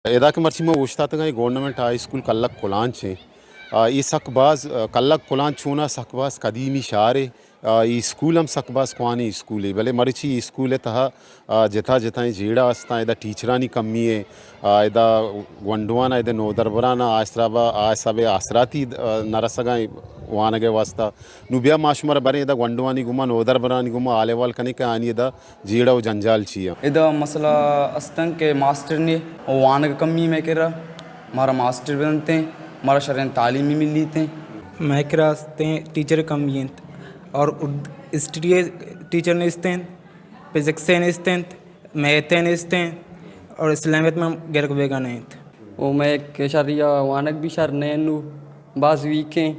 ادا کہ مرچی ما اوشتاتگاں، a government high school click کلانچ ایں۔ آ، اے سک باز، آ، کلک کلانچ چونا سک باز قدیمی شہرے۔ آ، اے اسکول ہم سک باز کوانیں اسکولے، بلے مرچی اے اسکول ءِ تہا، آ، جتا جتائیں جیڑہ استاں، ادا ٹیچرانی کمی ایں، آ، ادا گونڈوانا، ادا نودربرانا آ حسابا، آ حسابے آسراتی، آ، نہ رسگاں وانگ ءِ واسطہ۔ نوں بیا ما شمارا بریں ادا گونڈوانی گوما، نودربرانی گوما حال احوال کنیں کہ آنی ادا جیڑہ و جنجال چی انت؟ ادا مسئلہ است انت کہ ماسٹر نے وانگ کمی مئے کرا، مارا ماسٹر بدنتیں، مارا شریں تعلیمی ملیتیں۔ مئے کرا استیں ٹیچر کمی انت اور اردو ہسٹری ٹیچر نیست انت، فزکس نیست انت، میتھ نیست انت اور اسلامیت میں گرک بیگا نہ انت۔ او مئے کہ شر یا وانگ بھی شر نہ انت، باز ویک انت۔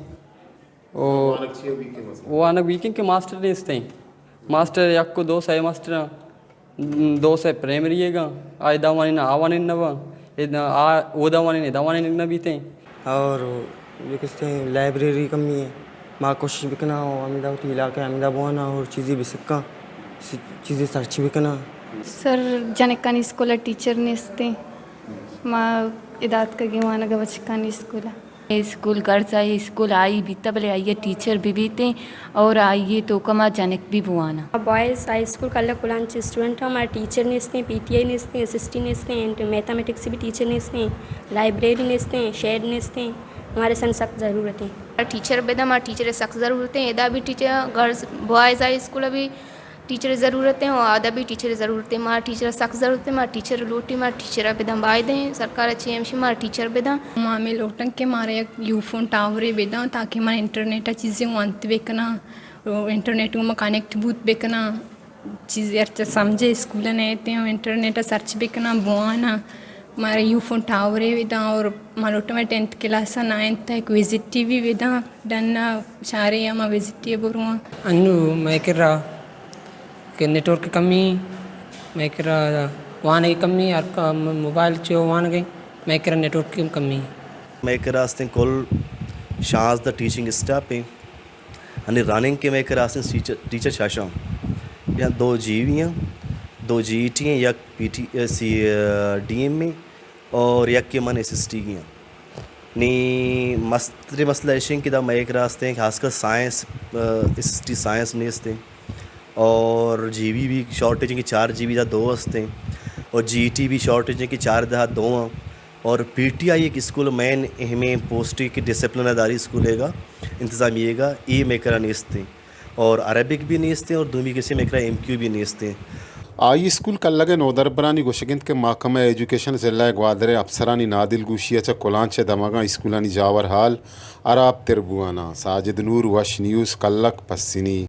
او وانگ چیا ویک انت مثلاً؟ وانگ ویک انت کہ ماسٹر نیستیں۔ ماسٹر یک و دو سئے ماسٹر انت۔ دو سئے پرائمری ءَ گاں۔ آ ادا وانین، آ وانین نہ باں۔ ادا آ، اودا وانین، ادا وانین نہ بیتیں۔ اور یہ کہتے ہیں لائبریری کمی ہے۔ ما کوشش بکناں اور ہمیدا وتی علاقہ ہمیدا بواناں اور چیزی بسکاں۔ س-، چیزی سرچ بکناں۔ سر، جنکانی اسکول ءَ ٹیچر نیستیں۔ ما ادا اتکگیں وانگ ءَ بچکانی اسکول ءَ۔ اسکول گرز ءَ، اسکول ہائی بیتہ، بلے آئی ءَ ٹیچر بہ بیتیں اور آئی ءِ توکا ما جنک بھی بواناں۔ بوائز ہائی اسکول کلک کلانچ اسٹوڈنٹ ہم، ہمارا ٹیچر نیستیں، پی ٹی آئی نیستیں، ایس ایس ٹی نیستیں، اینڈ میتھمیٹکس بھی ٹیچر نیستیں، لائبریری نیستیں، شیڈ نیستیں، ہمارے سن سخت ضرورت ہے۔ ٹیچر بداں، ما ٹیچر سخت ضرورت ہے۔ ادا بھی teacher, girls boys high school بھی ٹیچر ضرورت ہیں، و آدا بھی ٹیچر ضرورت ہیں۔ مارا ٹیچر سخت ضرورت ہیں، مارا ٹیچر لوٹی، مارا ٹیچر بداں، بائد ہیں سرکار چی ہمشی مارا ٹیچر بداں۔ ما ہمیں لوٹن کہ مارا یک یو فون ٹاورے بداں تاکہ من انٹرنیٹ ءَ چیزیں وانت بکناں، و انٹرنیٹ ءَ ما کنیکٹ بوت بکناں، چیزے ہرچ سمجھے اسکول ءَ نئیتیں و انٹرنیٹ ءَ سرچ بکناں بواناں۔ مارا یو فون ٹاورے بداں اور ما لوٹاں مئے ٹینتھ کلاس ءَ نائنتھ ءَ یک وزٹی بھی بداں، ڈن ءَ شارے ءَ ما وزٹی ءَ برواں۔ انو مئے کرا کہ نیٹورک کمی، مئے کرا وانگ کمی، ہر کا موبائل چو وانگ، مئے کرا نیٹورک کمی۔ مئے کرا استیں کل شانزدہ ٹیچنگ اسٹاف ہیں۔ ہنی رننگ کہ مئے کرا استیں ٹیچر، ٹیچر شاشاں یا دو جی وی ہیں، دو جی ای ٹی ہیں، یک P T C, D M A اور یک کہ من ایس ایس ٹی گی ہیں۔ نی مستریں مسئلہ ایش انت کہ دا مئے کرا استیں خاص کر سائنس، آ، ایس ایس ٹی سائنس نیستیں اور جی بی بھی شارٹیج ہیں کہ چار جی بی دا دو استیں اور جی ٹی بھی شارٹیج ہیں کہ چار دا دو ہیں اور پی ٹی آئی ایک اسکول مین اہمیں پوسٹ کہ ڈسپلن اداری اسکول ہے گا، انتظامیہ گا، اے مئے کرا نیستیں۔ اور عربک بھی نیستیں اور دومی کسی مئے کرا ایم کیو بھی نیستیں۔ ہائی اسکول کلگ ءِ نودربرانی گوشگ انت کہ محکمہ ایجوکیشن ضلع گوادر ءِ افسرانی نادلگوشی ءَ چہ کلانچ ءِ دمگاں اسکولانی جاور حال ہراب تر بواناں۔ ساجد نور، وش نیوز، کلک، پسنی۔